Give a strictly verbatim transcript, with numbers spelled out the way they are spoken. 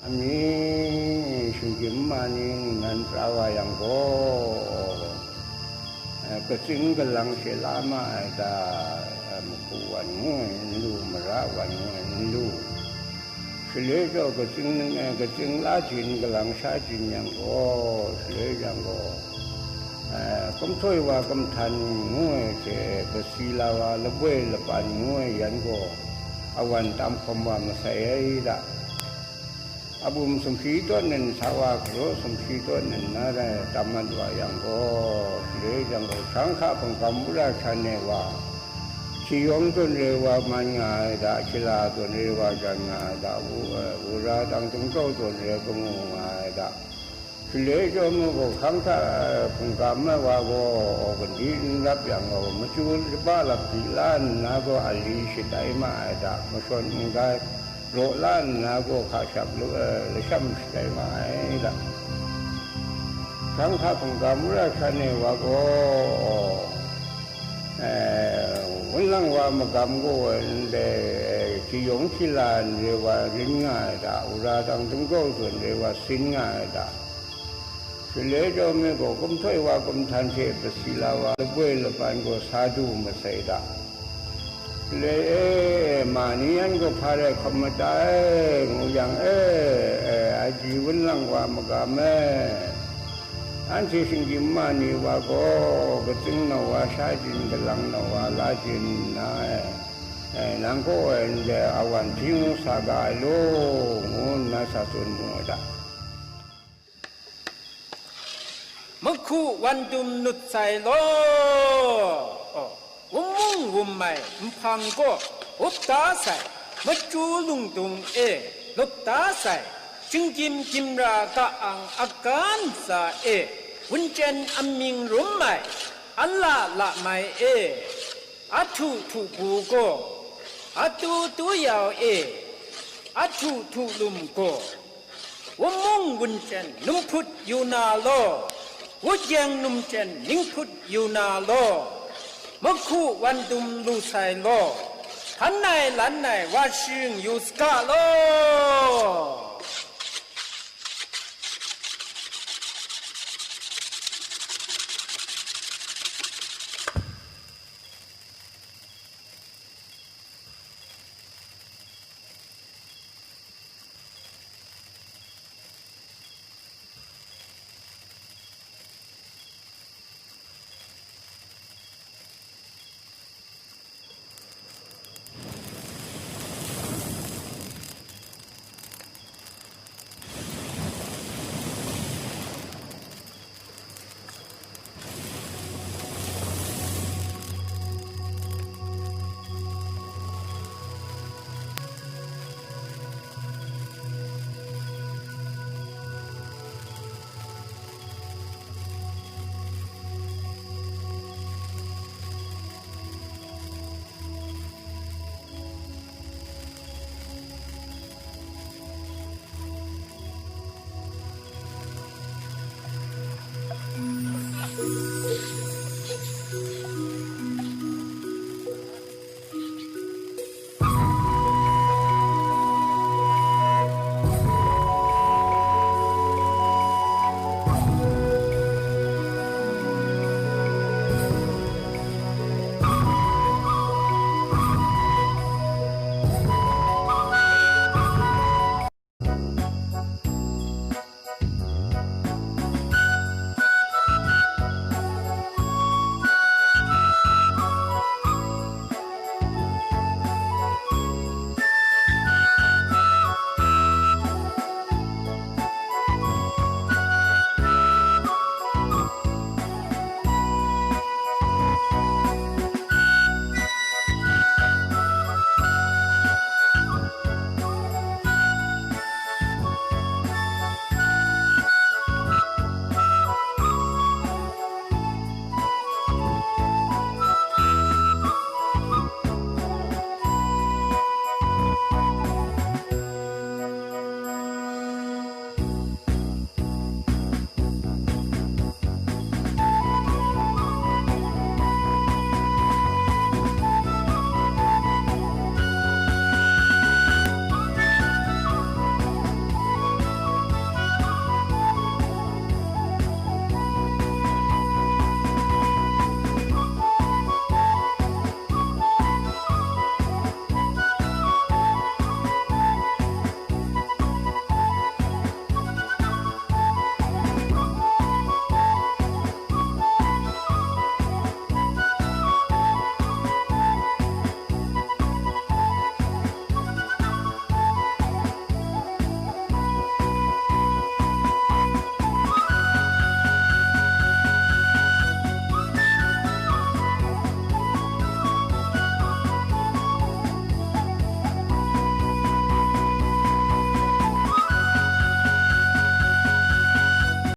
Amying shinggyim ma ni nan pra wa yang gaw, eh, katsing kalang she la ma ai ta, eh, mahku wan ngu ai n lu, mara wan ngu ai n lu. Shaloi gaw katsing, eh, katsing la jin, kalang sha jin yang gaw, shaloi yang gaw, eh, kumhtoi wa kumhtan ngu ai hte, kasi la wa laboi lapan ngu ai yan gaw, awan tam hkawm wa masai ai da. Abum sumshi tawn nin sa wa hkaraw sumshi tawn nin na rai tam mat wa yang gaw, shaloi jang gaw, shang hka hpungkam wora hkran e wa, hkyiyawng tawn re wa man nga ai da, hkyila tawn re wa jan nga ai da, wu-, wora dang dungtau tawn re kamu nga ai da. Shaloi chyawm gaw, hkang hta hpungkam ai wa gaw, gandi n rap yang gaw, machyu shaba lap di la nna gaw, ali shatai ma ai da, mashawn n-gai, raw la nna gaw, hka shap lu, eh, lasham shatai ma ai da. Hkang hta hpungkam wora hkran e wa gaw, eh, wunlang wa magam gaw ndai, eh, hkyiyawng hkyila n re wa rin nga ai da, wora dang dungtau tawn re wa sin nga ai da. Shaloi chyawm gaw, kumhtoi wa kumhtan hte pasi la wa, laboi lapan gaw sa du masai da. Shaloi e, ma ni yan gaw hpa rai hkawm mada ai, ngu yang e, e, aji wunlang wa magam e, anhte shinggyim ma ni wa gaw, katsing nau wa sha jin, kalang nau wa la jin nna e, e, nang kaw e ndai awan hpyi ngu sa ga ai law, ngu nna sa tsun mu ai da. Mahku wan dum nut sai law, wunmung wunmai nhpang gaw up da sai, machyu lungdung e lup da sai, shinggyim gyimra ka-ang aga ntsa e, wunchyen amying rum ai, ala lamai e, ahtu htu bu gaw, atu tu yau e, ahtu htu lum gaw, wunmung wunchyen num hput yu na law, wugyeng numchyen ning hput yu na law, mahku wan dum lu sai law, hkan ai lan ai wa shing yu saga law.